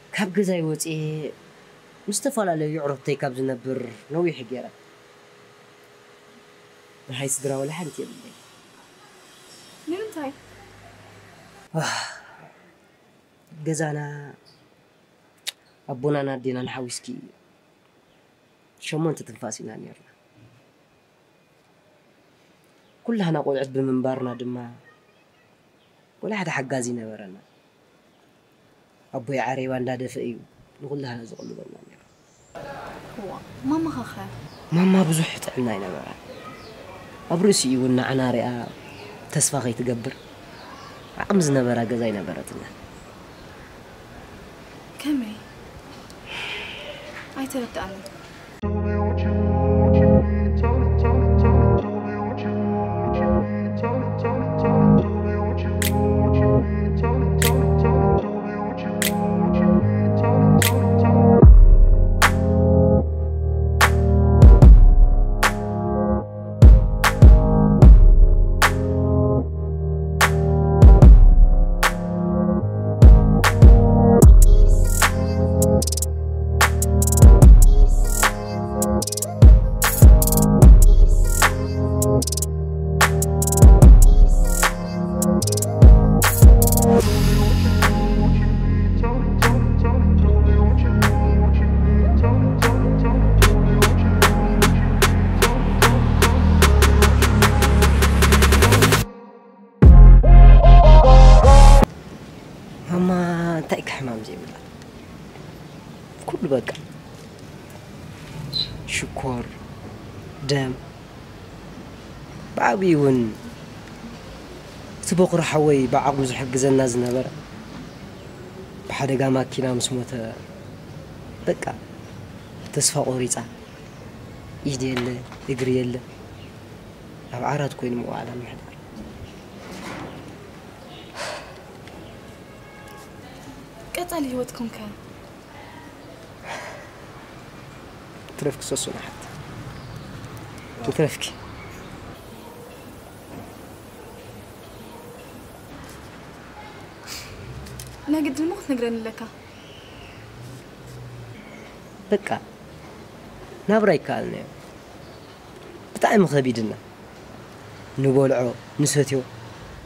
ካብ ገዛይ ወፅኤ ምስ ዝተፈላለዩ ኣዕሩኽተይ ካብ ዝነብር ነዊሕ ገይረ። ደሃይ ስድራ ወላ ሓንቲ የብለይ። ንምንታይ? ገዛና ኣቦናን ኣዴናን ሓዊስኪ ሸሞንተ ትንፋስ ኢና ነይርና። ኩላህና ቆልዑት ብምንባርና ድማ ወላ ሓደ ሓጋዚ ነበረና። ኣቦይ ዓሬባ እንዳደፈ እዩ ንኹላህና ዝቕልበና ነይሩ። እዋ፣ ማማኸኸ? ማማ ብዙሕ ጥዕና ኣይነበራን። ኣብ ርእሲኡ እውን ንዓና ሪኣ ተስፋ ከይትገብር ዓቕሚ ዝነበራ ገዛ ኣይነበረትናን። ከመይ? ኣይተረድኣንን። ሕማም ዘይብላ ኩሉ በቃ ሽኮር፣ ደም፣ ብዓብኡ እውን እቲ በኹሪ ሓወይ ብዓቕሙ ዝሕግዘና ዝነበረ ብሓደጋ ማኪና ምስ ሞተ በቃ ተስፋ ቆሪፃ፣ ኢድ የለ እግሪ የለ፣ ኣብ ዓራት ኮይኑ ምውዓላ ምሕዳር። ቀጻሊ ህይወትኩም ከ? ትረፍኪ ሰሱን ሓት ትረፍኪ። ናይ ግድን እሞ ክትነግረኒ ኣለካ። በቃ ናብራ ይከኣልናዮ። ብጣዕሚ ከቢድና፣ ንበልዖ ንሰትዮ፣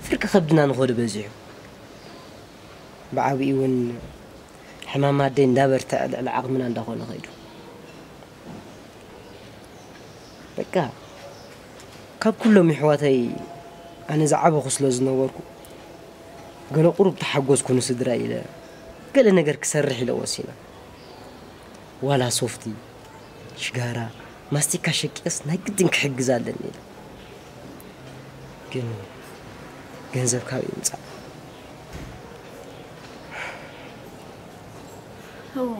ፍርቂ ከብድና ንኸዱ በዚሑ። ብዓብኡ እውን ሕማም ኣደይ እንዳበርትዐ ልዕሊ ዓቕምና እንዳኾነ ኸይዱ። በቃ ካብ ኩሎም የሕዋተይ ኣነ ዝዓበኹ ስለ ዝነበርኩ፣ ገለ ቁሩብ ተሓጎስኩ ንስድራይ ኢለ ገለ ነገር ክሰርሕ ኢለ ወሲነ። ዋላ ሶፍቲ፣ ሽጋራ፣ ማስቲካ ሸቂየስ ናይ ግድን ክሕግዝ ኣለኒ ኢለ። ግን ገንዘብ ካበይ ይምጻእ? እዋ፣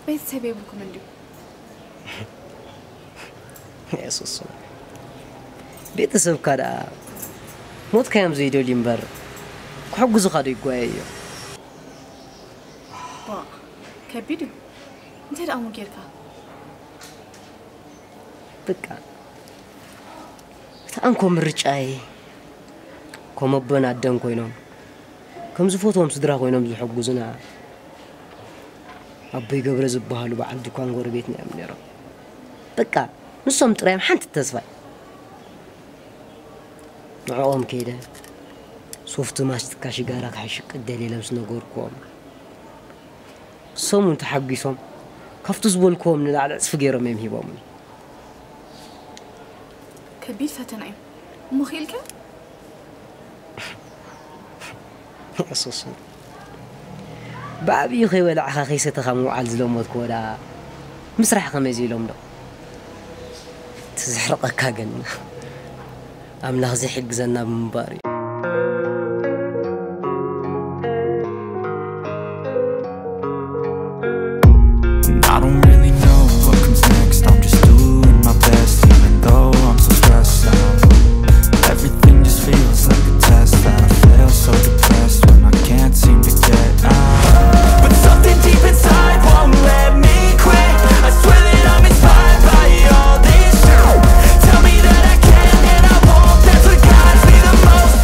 ቤተሰብ የብልኩም እንዲዩ? የሱስ፣ ቤተሰብካ ደኣ ሞትካ እዮም ዘይደልዩ እምበር ክሕግዙኻ ዶ ይጓየ እዮም? ዋ፣ ከቢድ እዩ። እንታይ ደኣ እሞ ጌርካ? በቃ እቲ ኣንኮ ምርጫይ ከም ኣቦን ኣደን ኮይኖም ከም ዝፈትዎም ስድራ ኮይኖም ዝሕግዙና ኣቦይ ገብረ ዝበሃሉ በዓል ድኳን ጎረቤትና እዮም ነይሮም። በቃ ንሶም ጥራዮም ሓንቲ ተስፋይ። ንዕኦም ከይደ ሶፍቲ ማስቲካ ሽጋራ ክሕሽቅ ደልየ ኢለ ምስ ነገርኩዎም፣ ንሶም እውን ተሓጒሶም ካብቲ ዝበልኩዎም ንላዕሊ ዕፅፊ ገይሮም እዮም ሂቦምኒ። ከቢድ ፈተና እዩ እሞ ክኢልካ? የሱስ፣ ብዓብዩ ከይበላዕኻ ከይሰተኻ ምውዓል ዝለመድክዎ ደኣ ምስራሕ ከመይ ዘይሎም ዶ? እቲ ዘሕርቐካ ግን ኣምላኽ ዘይሕግዘና ብምንባር እዩ። And I don't really know what comes next. I'm just doing my best, even though I'm so stressed out. Everything just feels like a test that I fail, so depressed when I can't seem to get out. But something deep inside won't let me quit. I swear that I'm inspired by all this shit. Tell me that I can and I won't. That's what guides me the most.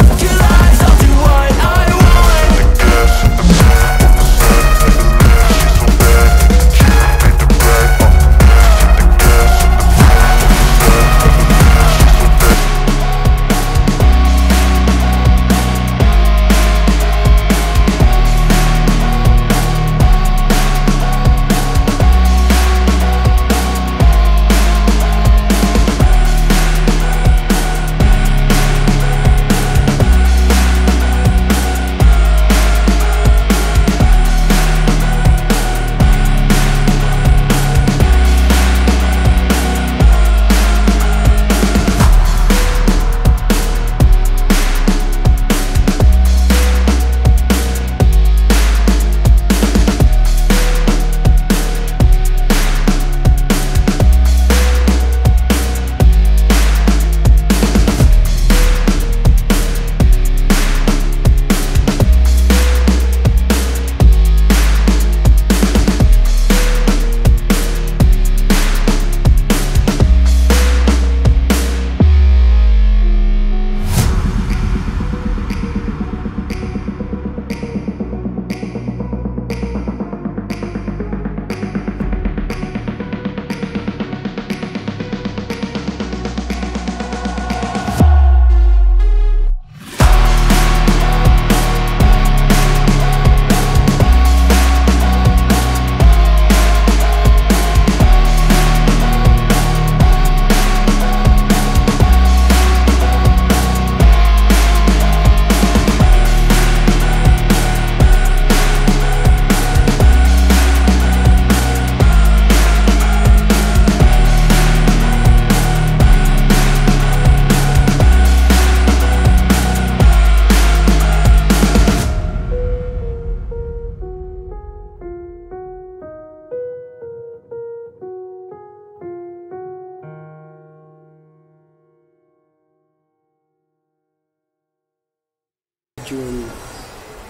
ጁን፣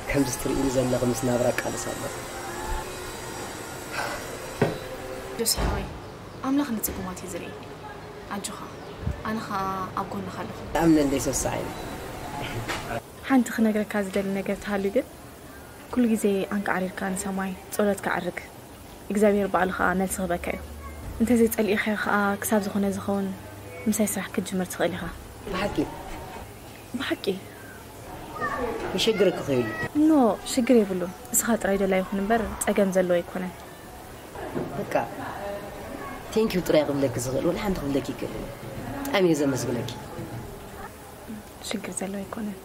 ከምዚ ትርእይኒ ዘለኺ ምስ ናብራ እቃለስ ኣለኹ። ዮሲ ሓወይ፣ ኣምላኽ ንጽጉማት እዩ ዝርኢ። ኣጆኻ፣ ኣነ ኸኣ ኣብ ጎንኻ ኣለኹ። ይኣምነለይ ሰሳዓይ። ሓንቲ ክነግረካ ዝደሊ ነገር ተሃልዩ ግን፣ ኩሉ ግዜ ኣንቃዕሪርካ ንሰማይ ጸሎትካ ኣዕርግ። እግዚኣብሔር ባዕሉ ኸኣ መልሲ ክህበካ እዩ። እንተዘይጸሊእካዮ ኸኣ ክሳብ ዝኾነ ዝኸውን ምሳይ ስራሕ ክትጅምር ትኽእል ኢኻ። ብሓቂ? ብሓቂ። ይሸግረኪ ከይሉ። ኖ፣ ሽግር የብሉን። እስኻ ጥራይ ደላይ ይኹን እምበር ጸገም ዘለዎ ኣይኮነን። በቃ፣ ቴንኪው ጥራይ ክብለኪ ዝኽእል፣ ወላ ሓንቲ ክብለኪ ይክእል። ብጣዕሚ እየ ዘመስግነኪ። ሽግር ዘለዎ ኣይኮነን።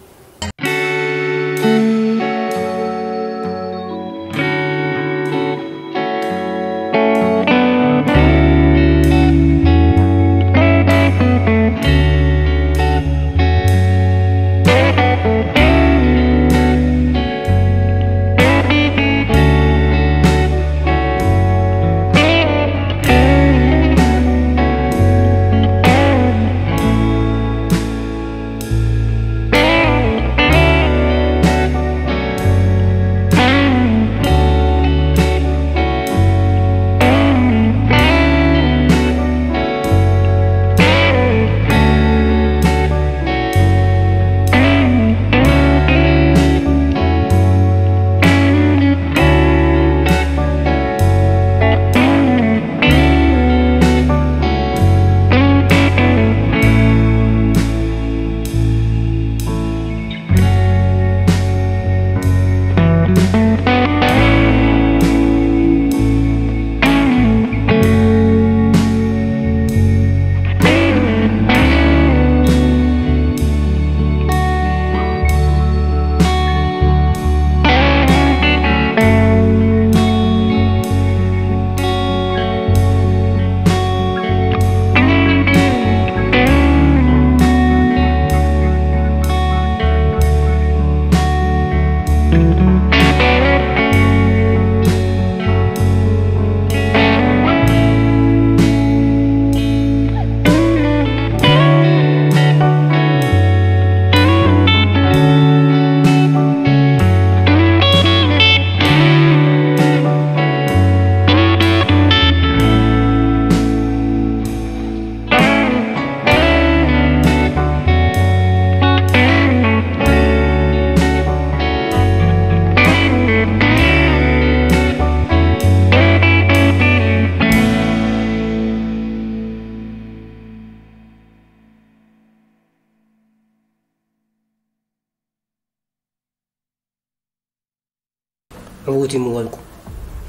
ዕዉት እዩ ምበልኩ።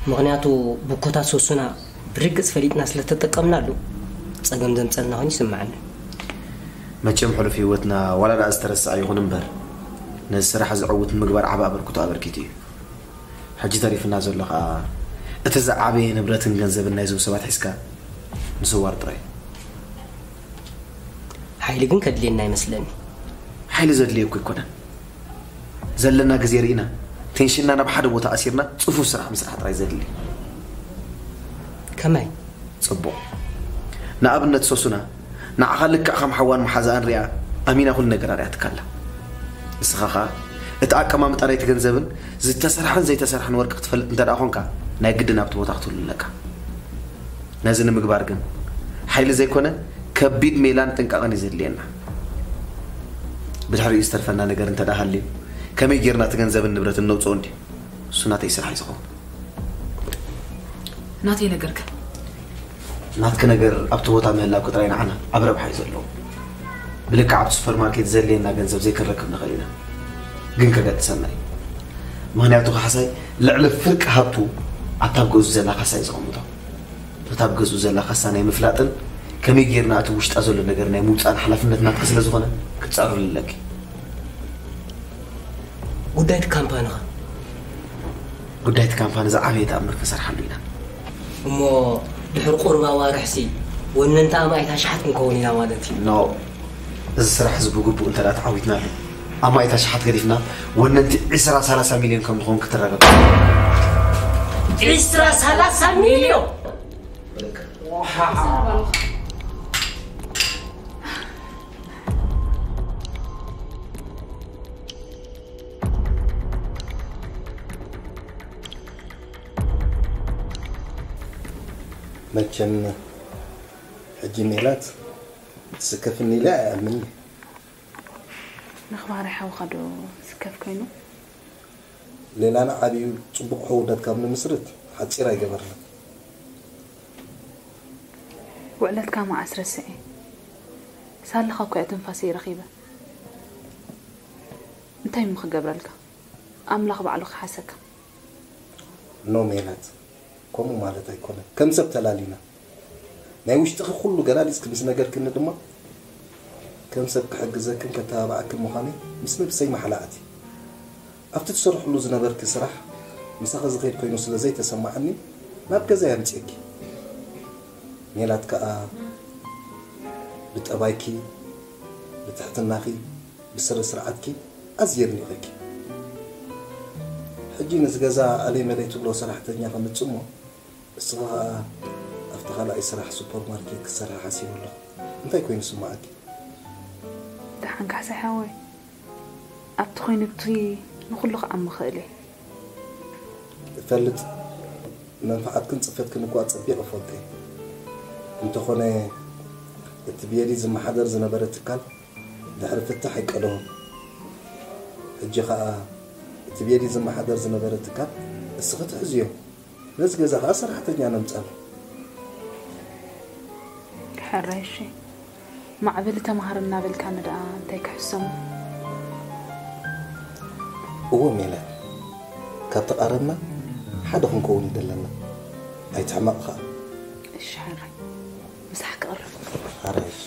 ምኽንያቱ ብኮታ ሶሱና ብርግጽ ፈሊጥና ስለ ተጠቀምናሉ ጸገም ዘምጸልና ኮይኑ ይስምዓኒ። መቸም ሕሉፍ ህይወትና ዋላ ደኣ ዝተረስዐ ይኹን እምበር ነዚ ስራሕ እዚ ዕዉት ንምግባር ዓቢ ኣበርክቶ ኣበርኪቱ እዩ። ሕጂ ተሪፍና ዘሎ ኸኣ እቲ ዝዓበየ ንብረትን ገንዘብን ናይዞም ሰባት ሒዝካ ምስዋር ጥራይ። ሓይሊ ግን ከድልየና ይመስለኒ። ሓይሊ ዘድልዮ እኮ ኣይኮነን። ዘለና ግዜ ርኢና ቴንሽንና ናብ ሓደ ቦታ ኣሲርና ጽፉፍ ስራሕ ምስራሕ ጥራይ ዘድሊ። ከመይ? ጽቡቕ። ንኣብነት ሶሱና ንዓኻ ልክዕ ከም ሓዋን መሓዛኣን ሪኣ ኣሚና ኩሉ ነገር ኣርኣያትካ ኣላ። ንስኻ ኸኣ እቲ ኣቀማምጣ ናይቲ ገንዘብን ዝተሰርሐን ዘይተሰርሐን ወርቂ ክትፈልጥ እንተ ደኣ ኾንካ ናይ ግድን ኣብቲ ቦታ ክትህሉ ኣለካ። ነዚ ንምግባር ግን ሓይሊ ዘይኮነ ከቢድ ሜላን ጥንቃቐን እዩ ዘድልየና። ብድሕሪኡ ዝተርፈና ነገር እንተ ደኣ ሃልዩ ከመይ ጌርና እቲ ገንዘብን ንብረትን ነውፅኦ እንድዩ። እሱ ናተይ ስራሕ እዩ ዝኸውን። ናተይ ነገርከ? ናትኪ ነገር ኣብቲ ቦታ ምህላውኪ ጥራይ ንዓና ኣብ ረብሓ እዩ ዘለዎ። ብልክዕ ኣብቲ ሱፐርማርኬት ዘድልየና ገንዘብ ዘይክንረክብ ንኽእል ኢና፣ ግን ከገድሰና እዩ። ምኽንያቱ ካሕሳይ ልዕሊ ፍርቂ ሃብቱ ኣብታ ኣብ ገዝኡ ዘላ ካሳ እዩ ዘቐምጦ። ነታ ኣብ ገዝኡ ዘላ ካሳ ናይ ምፍላጥን ከመይ ጌርና እቲ ውሽጣ ዘሎ ነገር ናይ ምውፃእን ሓላፍነት ናትኪ ስለ ዝኾነ ክትፀርፍሉ ኣለኪ። ጉዳይ እቲ ካምፓኒ ኸ? ጉዳይ እቲ ካምፓኒ ዝዓበየ ተኣምር ክንሰርሓሉ ኢና። እሞ ድሕሪ ቁሩብ ኣዋርሕሲ ወነንቲ ኣማኢት ኣሽሓት ክንከውን ኢና ማለት እዩ። ኖ፣ እዚ ስራሕ እዚ ብግቡእ እንተ ደኣ ተዓዊትናሉ ኣማኢት ኣሽሓት ገዲፍና ወነንቲ ዕስራ ሰላሳ ሚልዮን ከም ንኸውን ክትረጋገጽ። ዕስራ ሰላሳ ሚልዮን? በቃ። መቸም ሕጂ ሜላት ትስከፍኒ ኢለ ኣይኣምንን። ነኽባሪ ሓውኻ ዶ ዝስከፍ ኮይኑ? ሌላና ዓብዩ ጽቡቕ ሕውነት ካብ ንምስርት ሓጺር ኣይገበርና። ውዕለትካ መዓስ ረስዐ? ሳልኻ እኮ እያ ትንፋሰይ ረኺበ። እንታይ እሞ ክገብረልካ? ኣምላኽ ባዕሉ ክሓሰካ። ኖ ሜላት፣ ከምኡ ማለት ኣይኮነን። ከም ሰብ ተላሊና። ናይ ውሽጥኺ ኩሉ ገላሊጽኪ ምስ ነገርክኒ ድማ፣ ከም ሰብ ክሕግዘክን ከተባብዓክን ምዃነይ ምስ ነብሰይ ማሕላ ኣትየ። ኣብቲ ትሰርሕሉ ዝነበርኪ ስራሕ ምሳኺ ዝኸይድ ኮይኑ ስለ ዘይተሰማዓኒ ናብ ገዛይ ኣምጺኤኪ። ሜላት ከኣ ብጠባይኪ፣ ብትሕትናኺ፣ ብስነ ስርዓትኪ ኣዝየ የድኒቐኪ። ሕጂ ነዚ ገዛ ኣለይ መለይ ትብሎ ሰራሕተኛ ከምጽእ እሞ፣ እስኻ ኸኣ ኣብቲ ካልኣይ ስራሕ ሱፐርማርኬት ክትሰርሒ ሓሲበ ኣለኹ። እንታይ ኮይኑ ዝስምዓኪ? ደሓን ካሕሳይ ሓወይ፣ ኣብቲ ኮይኑ ብቲ ንኹሉ ክዓሚ ክእል እየ። እፈልጥ፣ መንፍዓትክን ጽፈትክን እኳ ጸቢቕ እፈልጦ እየ። እንተኾነ፣ እቲ ብየዲ ዝመሓደር ዝነበረ ትካል ድሕሪ ፍታሕ ኣይቀደሆን። ሕጂ ኸኣ እቲ ብየዲ ዝመሓደር ዝነበረ ትካል እስኺ ትሕዝዮ። ነዚ ገዛ ኸኣ ሰራሕተኛ ነምጻሉ። ሕራይ እሺ። ማዕበሊ ተማሃር እናበልካኒ ደኣ እንታይ ክሕሰሙ? እወ ሜላት፣ ካብ ተቓረብና ሓደ ክንከውን እዩ ዘለና። ኣይትሕመቕ ኸኣ። እሺ ሕራይ። ምሳሕ ክቕርብ። ሕራይ እሺ።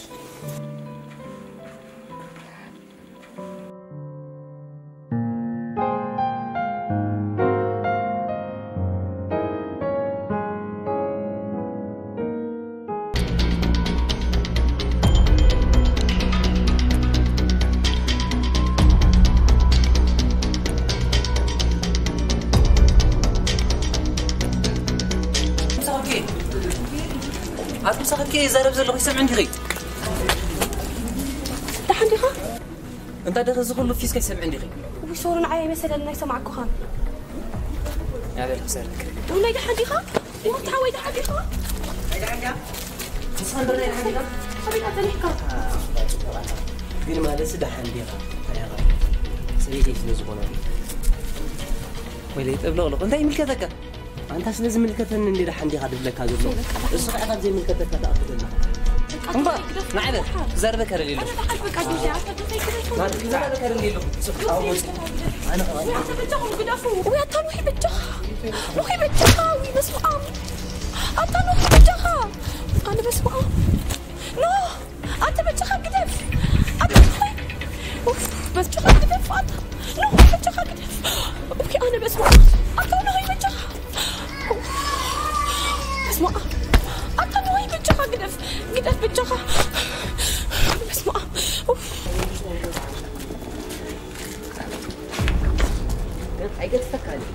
ምሳኺ ኣብቲ ምሳኺ ይዛረብ ዘለኹ ይሰምዕ እንዲኺ? ደሓን ዲኻ? እንታ ደኸ እዚ ኩሉ ፊስካ ይሰምዕ እንዲኺ? ውይ፣ ሶሪ፣ ንዓይ ኣይመሰለኒ፣ ኣይሰማዕኩኻን። ያበል ክሰርክ። ውይ፣ ናይ ደሓን ዲኻ? ሞት ሓወይ፣ ደሓን ዲኻ? ናይ ደሓን ዲኻ? ንስኻ እንዶ ናይ ደሓን ዲኻ? ኣቤት፣ ኣጸኒሕካ። ግን ማለትስ ደሓን ዲኻ? እንታይ ኢኻ? ሰበይተይ ስለ ዝኾነ። ወይለይ፣ ጠብለቕለቕ። እንታይ ይምልከተካ? ኣንታ ስለ ዝምልከተኒ እንዴ ደሓን ዲኻ ድብለካ ዘሎ? እስኻ ኢኻ ዘይምልከተካ ትኣቱ ዘለኻ። እምባ፣ ንዓይ በል፣ ክዛረበካ ደልየ ኣለኹ። ክዛረበካ ደልየ ኣለኹ። ስቕ፣ ኣውርድ። ኣነ ኸኣ ውይ፣ ኣታ ኖህ በጃኻ። ኖህ በጃኻ። ውይ፣ በስመ ኣብ። ኣታ ኖህ በጃኻ። ኣነ በስመ ኣብ። ኖህ! ኣንተ በጃኻ ግደፍ! ኣንተ ኖህ! ኡፍ፣ በጃኻ ግደፍ ኣንተ! ኖህ፣ በጃኻ ግደፍ! ኡፍ፣ ኣነ በስመ ኣብ! ኣንተ ኖህ በጃኻ! ኡፍ፣ በስመ ኣብ! ኣንተ ኖህ በጃኻ ግደፍ! ግደፍ በጃኻ! በስመ ኣብ! ኡፍ! ኣይገድፈካን እዩ።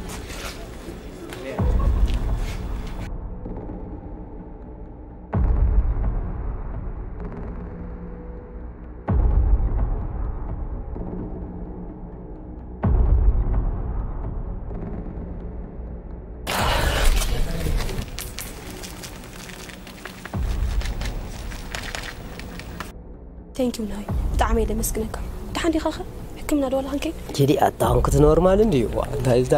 Thank you ናይ ብጣዕሚ እየ ደመስግነካ። ደሓን ዲኻ ኸ? ሕክምና ዶ ዋላ ክንከይድ? ኪዲ ኣታ፣ ኩንቲ ኖርማል እንድዩ። ዋ፣ እንታይ እዛ?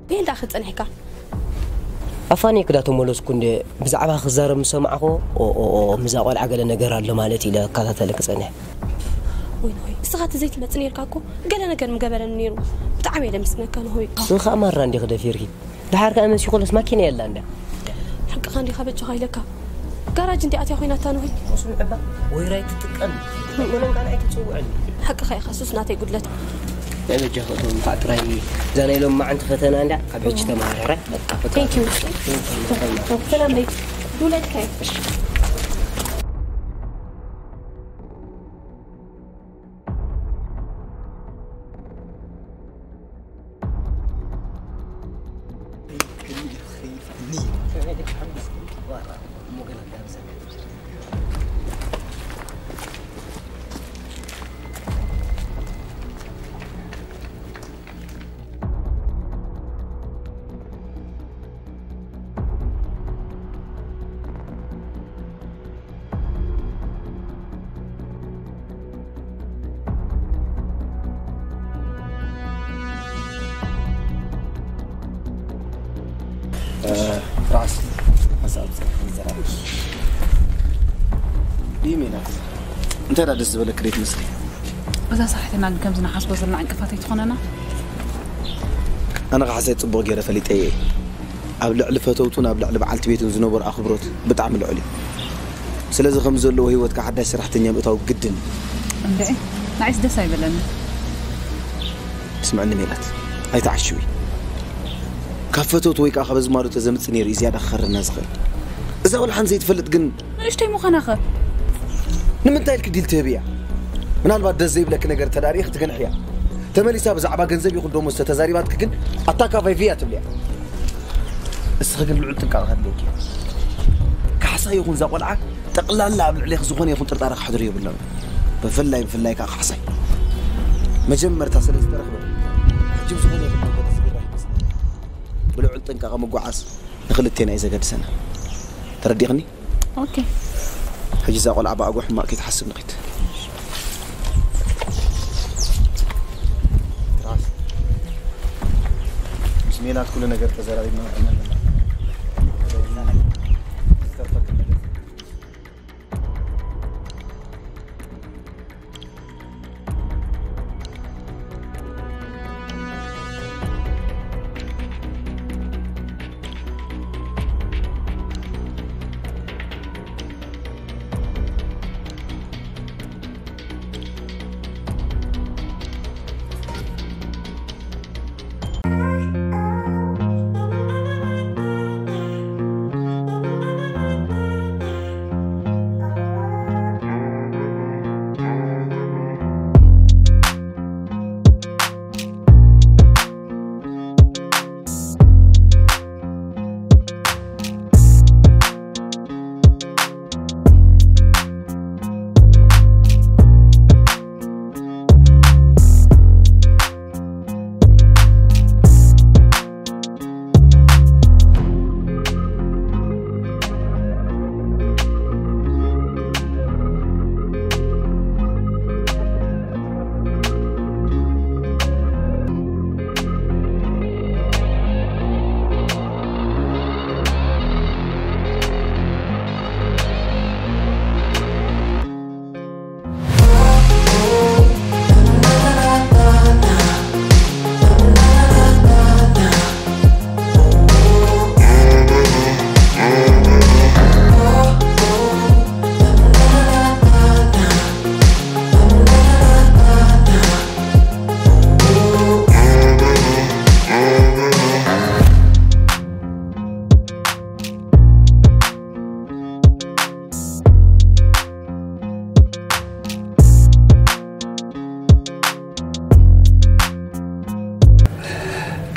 በይ እንዳ ክጸኒሕካ። ኣፋኒ ክዳ ተመለስኩ እንደ ብዛዕባ ክዛረብ ምሰማዕኹ፣ ኦ፣ ኦ፣ ኦ፣ ምዛ ቆልዓ ገለ ነገር ኣሎ ማለት ኢለ እከታተለኪ ጸኒሐ። ወይ፣ ወይ፣ ንስኻ እቲ ዘይትመጽእ ነርካ እኮ ገለ ነገር ምገበረኒ ነይሩ። ብጣዕሚ እየ ደመስግነካ ንሆይ። ንስኻ ማራ እንዲኺ ደፊርኪ። ደሓር ከኣ መሲኹለስ ማኪና የላ እንዳ። ሓቅኻ እንዲኻ በጃኻ ኢለካ። ጋራጅ እንዲ ኣትያ ኮይና እታ ንሆይ። ቁስም ዕባ ወይ ራይ ትጥቀም። ኣይኮነን ጋና ኣይትጽውዐኒ። ሓቅኻ ኢኻ ሱስ ናተይ ጉድለት። ናይ በጃኻ እቶም እንኳዕ ጥራይ እዛ ናይ ሎም መዓንቲ ፈተና እንዳ ካብ ሕጂ ተመሃራራይ። በቃ ፈተና። Thank you። ሰላም በይ። ዱለትካ እዩ። ድዩ ሜላት? እንታይ ደኣ ደስ ዝበለክ ደይ ትመስሊ? እዛ ሳሕትና ግን ከምዚ ንሓስቦ ዘለና ዕንቅፋት ኣይትኾነና? ኣነ ካሕሳይ ጽቡቕ ገይረ ፈሊጠ እየ። ኣብ ልዕሊ ፈተውቱን ኣብ ልዕሊ በዓልቲ ቤቱን ዝነበሮ ኣኽብሮት ብጣዕሚ ልዑል እዩ። ስለዚ ከም ዘለዎ ህይወትካ ሓዳሽ ሰራሕተኛ ምእታው ግድን እዩ። እንድዒ፣ ንዓይስ ደስ ኣይበለኒ። ስምዕኒ ሜላት፣ ኣይትዓሽዊ። ካብ ፈተውቱ ወይ ከዓ ካብ ኣዝማዱ ተዘምጽእ ነይሩ እዩ ዝያዳ ክኸርና ዝኽእል። እዛ ቆልዓ ዘይትፈልጥ ግን ንእሽተይ ምዃና ኸ? ንምንታይ ኢልክ ዲል ትህብያ? ምናልባት ደስ ዘይብለኪ ነገር ተዳርየ ክትገንሕያ። ተመሊሳ ብዛዕባ ገንዘብ ይኹን ደሞዝ ተተዛሪባትኪ ግን ኣታ ካባይ ቪያ ትብልያ። እስኺ ግን ልዑል ጥንቃቐ ከድልየኪ። ካሕሳ ይኹን እዛ ቆልዓ ጠቕላላ ኣብ ልዕሌኺ ዝኾነ ይኹን ጥርጣረ ክሕድሩ የብሎም። ብፍላይ ብፍላይ ከዓ ካሕሳይ መጀመርታ ስለ ዝተረኽበ ሕጂ ዝኾነ ይኹን ነገር ዝግባእ ይመስለኒ። ብልዑል ጥንቃቐ ምጉዓዝ ንኽልቴና እዩ ዘገድሰና። ተረዲኽኒ? ኦኬ። ሕጂ እዛ ቆልዓ ብኣግኡ ሕማቕ ከይትሓስብ ንኺድ። ትራስ። ምስ ሜላት ኩሉ ነገር ተዘራሪብና ኣለና። ዝተርፈክን ነገር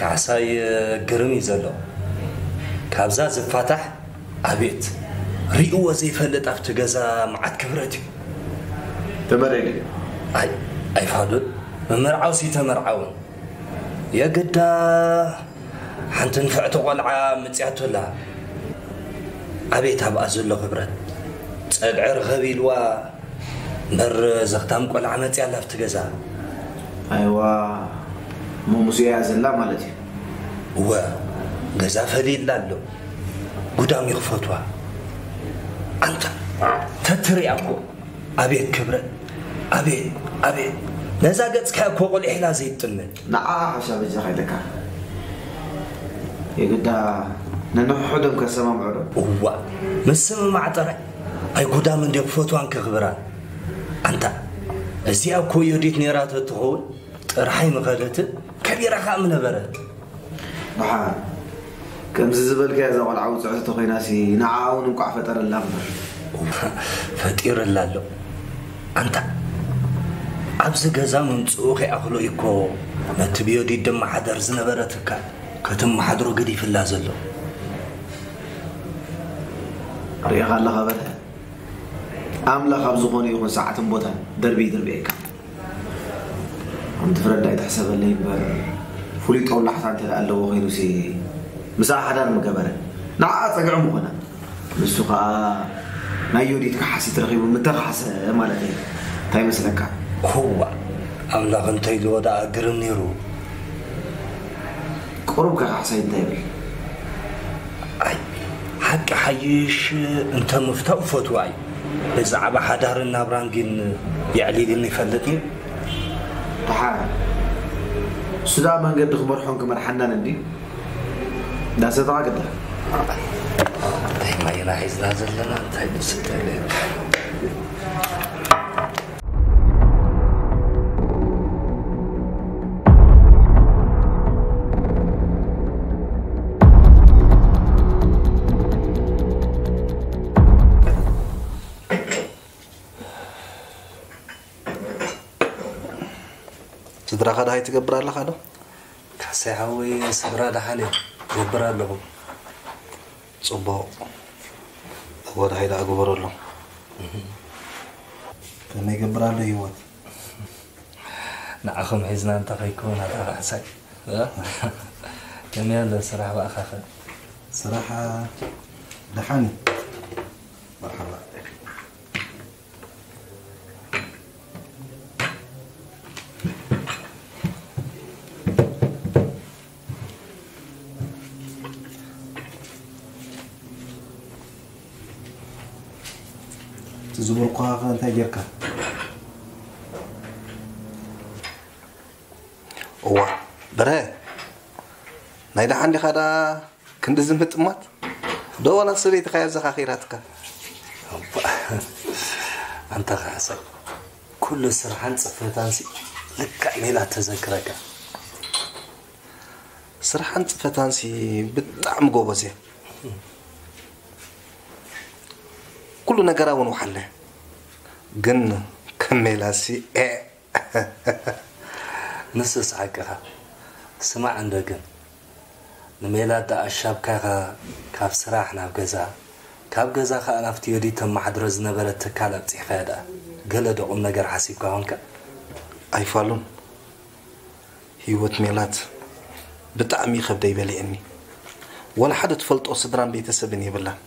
ካሕሳይ ግርም እዩ ዘሎ። ካብዛ ዝፋታሕ ኣቤት ሪእዎ ዘይፈልጥ ኣብቲ ገዛ መዓት ክብረት እዩ። ተመረቂ። ኣይ ኣይፋሉን ምምርዓውሲ ተመርዓውን የግዳ ሓንቲ ንፍዕቲ ቆልዓ መጽያቶ ኣላ። ኣቤት ኣብኣ ዘሎ ክብረት ጸግዒ ርኸብ ኢልዋ እምበር ዘኽታም ቆልዓ መጽያ ኣላ ኣብቲ ገዛ። ኣይዋ እሞ ምስኡ እያ ዘላ ማለት እዩ። እወ ገዛ ፈሊላ ኣሎ። ጉዳም ይኽፈትዋ። ኣንታ ተትሪኣ እኮ ኣቤት ክብረት ኣቤት ኣቤት ነዛ ገጽካ እኮ ቆሊሕላ ዘይትጥምን። ንዓ ሓሻ በጃኻ ኢለካ። የግዳ ነንሕድሕዶም ከሰማምዑ ዶ? እዋ ምስምማዕ ጥራይ ኣይጉዳም እንዲ ክፈትዋን ከኽብራን። ኣንታ እዚኣ እኮ ዮዲት ነይራ ተትኸውን ጥርሓይ ምኸደትን ከቢራ ኸኣ ምነበረት። ደሓን ከምዚ ዝበልካያ እዛ ቆልዓ ውፅዕቲ ተኾይናሲ ንዓኣ እውን እንቋዕ ፈጠረላ እምበር። ፈጢርላ ኣሎ። ኣንታ ኣብዚ ገዛ ምምፅኡ ከይኣኽሎ እዩ እኮ ነቲ ብዮዲት ድማ ሓደር ዝነበረ ትካል ከተመሓድሮ ገዲፍላ ዘሎ። ርኢኻ ኣለኻ በለ ኣምላኽ ኣብ ዝኾነ ይኹን ሰዓትን ቦታን ደርቢ ይድርብየካ። ከምቲ ፍረዳ ኣይትሕሰበለይ እምበር ፍሉይ ጦብላሕታ እንተ ደኣ ኣለዎ ኮይኑሲ ምስኣ ሓዳር ምገበረ ንዓኣ ጸግዒ ምኾና። ንሱ ኸኣ ናይ ዮዲት ከሓሲት ረኺቡ ምተኸሓሰ ማለት እዩ። እንታይ ይመስለካ? እዋ ኣምላኽ እንታይ ኢልዎ ደኣ ግርም ነይሩ። ቁሩብ ከካሕሳይ እንታይ ይብል? ኣይ ሓ ሓቂ ሓይሽ እንተ ምፍታው ፈትዋ እዩ። ብዛዕባ ሓዳርን ናብራን ግን የዕሊልን ይፈልጥ እዩ። ደሓን። እሱ ደኣ መንገዲ ክመርሖን ክመርሓናን እንድዩ። እንዳሰተኻ ግዳ። እንታይ ማይና ሒዝና ዘለና? እንታይ ብስተ ስድራኻ ደሃይ ትገብር ኣለኻ ዶ? ካሰይ ሓወይ፣ ስድራ ደሓን እዮም። ገብር ኣለኹ። ጽቡቕ። እወ፣ ደሃይ ደኣ ግበረሎም። ከመይ ገብር ኣሎ ህይወት? ንዓኹም ሒዝና እንተ ኸይከውን ኣታ ካሕሳይ። እ? ከመይ ኣሎ ስራሕ ብኣኻኸ? ስራሕ ደሓን እዩ። መርሓባ። እቲ ዝበልኩኻ ኸ እንታይ ጌርካ? እዋ፣ በረ፣ ናይ ደሓን ዲኻ ደኣ ክንዲ ዝምህጥማት? ዶ ዋላ ሰበይትኻ እያ ዘኻኺራትካ? ኣንታ ካሕሳይ፣ ኩሉ ስርሓን ጽፈታንሲ ልክዕ ሜላ ተዘክረካ። ስርሓን ጽፈታንሲ ብጣዕሚ ጎበዝ እያ። ኩሉ ነገራ እውን ወሓለ። ግን ከም ሜላሲ፣ ኤ። ንሱስ ሓቅኻ። ስማዕ እንዶ ግን፣ ንሜላት ደኣ ኣሻብካኻ ካብ ስራሕ ናብ ገዛ፣ ካብ ገዛ ኸኣ ናብቲ ዮዲት ተመሓድሮ ዝነበረት ትካል ኣብጺሕካያ ደኣ፣ ገለ ዶ ቁም ነገር ሓሲብካ ኾንካ? ኣይፋሉን። ህይወት ሜላት ብጣዕሚ ከብደይ በሊዕኒ። ወላ ሓደ ትፈልጦ ስድራን ቤተሰብን የብላን።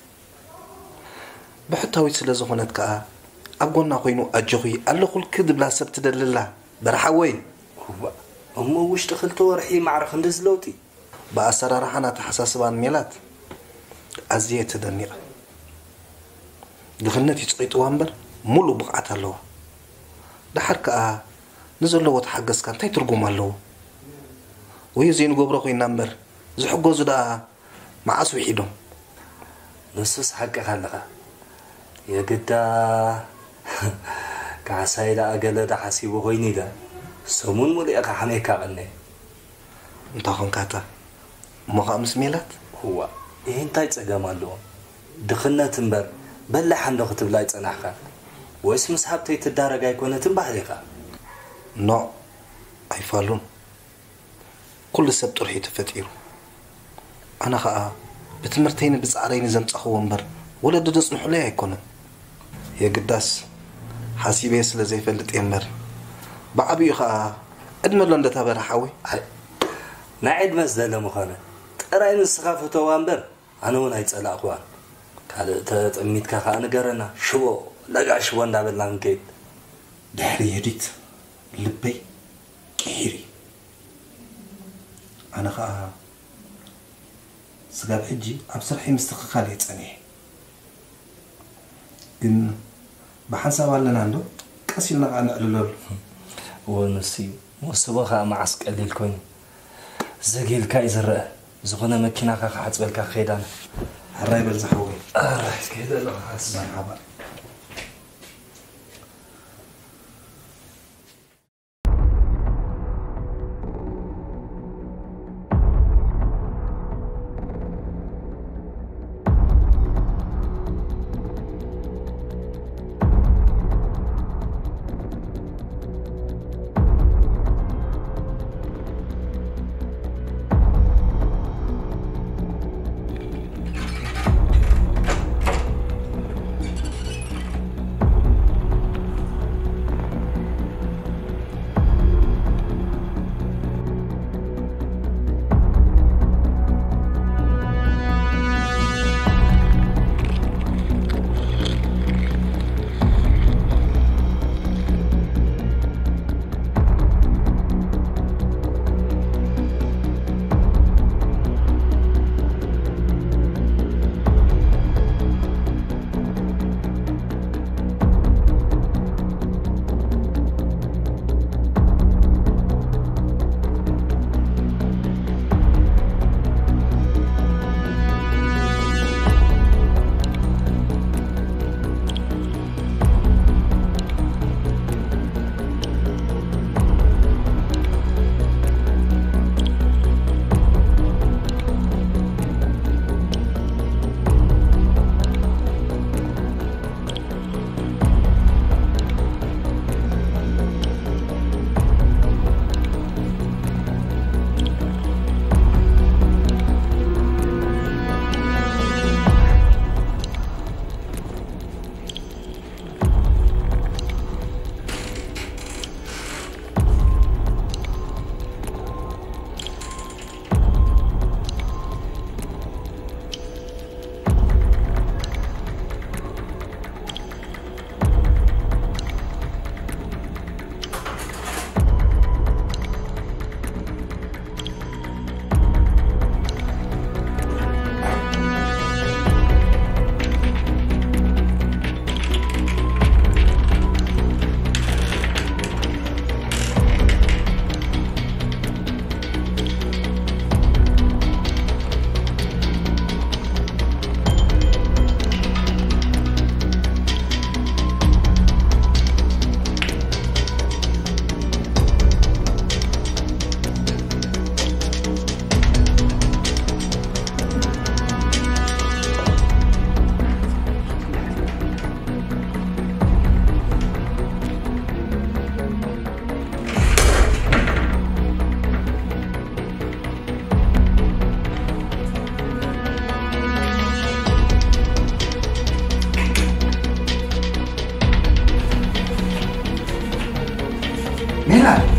ብሕታዊት ስለ ዝኾነት ከኣ ኣብ ጎና ኮይኑ ኣጆኺ ኣለኹልኪ ዝብላ ሰብ ትደሊ ኣላ። በርሓወይ። እዋ፣ እሞ ውሽጢ ክልተ ወርሒ ማዕረ ክንድዚ ለውጢ? ብኣሰራርሓን ኣተሓሳስባን ሜላት ኣዝየ እየ ተደኒቐ። ድኽነት እዩ ጽቒጥዋ እምበር፣ ሙሉእ ብቕዓት ኣለዋ። ደሓር ከኣ ንዘለዎ ተሓገዝካ እንታይ ትርጉም ኣለዎ? ወዮ ዘይንገብሮ ኮይና እምበር፣ ዝሕገዙ ደኣ መዓስ ውሒዶም? ንሱስ ሓቅኻ ኣለኻ። የግዳ ካሕሳይ ደኣ ገለ ዶ ሓሲቡ ኮይኑ ኢለ፣ ሰሙን ሙሉእ ኢኻ ሓሜካ ቀነ። እንታይ ኾንካታ? እሞ ኸኣ ምስ ሜላት? እዋ፣ ይሄ እንታይ ጸገም ኣለዎ? ድኽነት እምበር፣ በላሕ እንዶ ክትብላ ኣይጸናሕካን። ወይስ ምስ ሃብተይ ትዳረግ ኣይኮነትን ባህሪኻ? ኖእ፣ ኣይፋሉን። ኩሉ ሰብ ጥርሑ እዩ ተፈጢሩ። ኣነ ኸኣ ብትምህርተይን ብጻዕረይን ዘምጻኽዎ እምበር፣ ወለዲ ዘጽንሑለይ ኣይኮኑን። የግዳስ፣ ሓሲበዮ ስለ ዘይፈልጥ እየ እምበር፣ ብዓቢኡ ኸኣ ዕድመ ኣሎ እንዶ እታ በርሓወይ። ኣይ፣ ናይ ዕድመስ ደለ ምኾነ፣ ጥራይ ንስኻ ፍተዋ እምበር፣ ኣነ እውን ኣይጸላእክዋን። ካልእ ተጠሚትካ ኸኣ ንገረና፣ ሽቦ፣ ለጋ ሽቦ እንዳበልና ክንከይድ። ድሕሪ ዮዲት ልበይ ቅሒር እዩ። ኣነ ኸኣ ስጋብ ሕጂ ኣብ ስርሐይ ምስትኽኻል እየ ጸኒሐ። ግን ብሓንሳብ ኣለና እንዶ፣ ቀስ ኢልና ኸኣ ነዕልለሉ። እወ፣ ንሱ እዩ። መውስቦ ኸኣ መዓስ ቀሊል ኮይኑ። ዘጊልካ እዩ ዝረአ። ዝኾነ መኪናኻ ክሓጽበልካ ክኸይድ ኣነ። ሕራይ በል ዝሓወይ። ኣረ፣ ክሄድ ኣለኹ፣ ሓስ። መርሓባ። ሜላት፣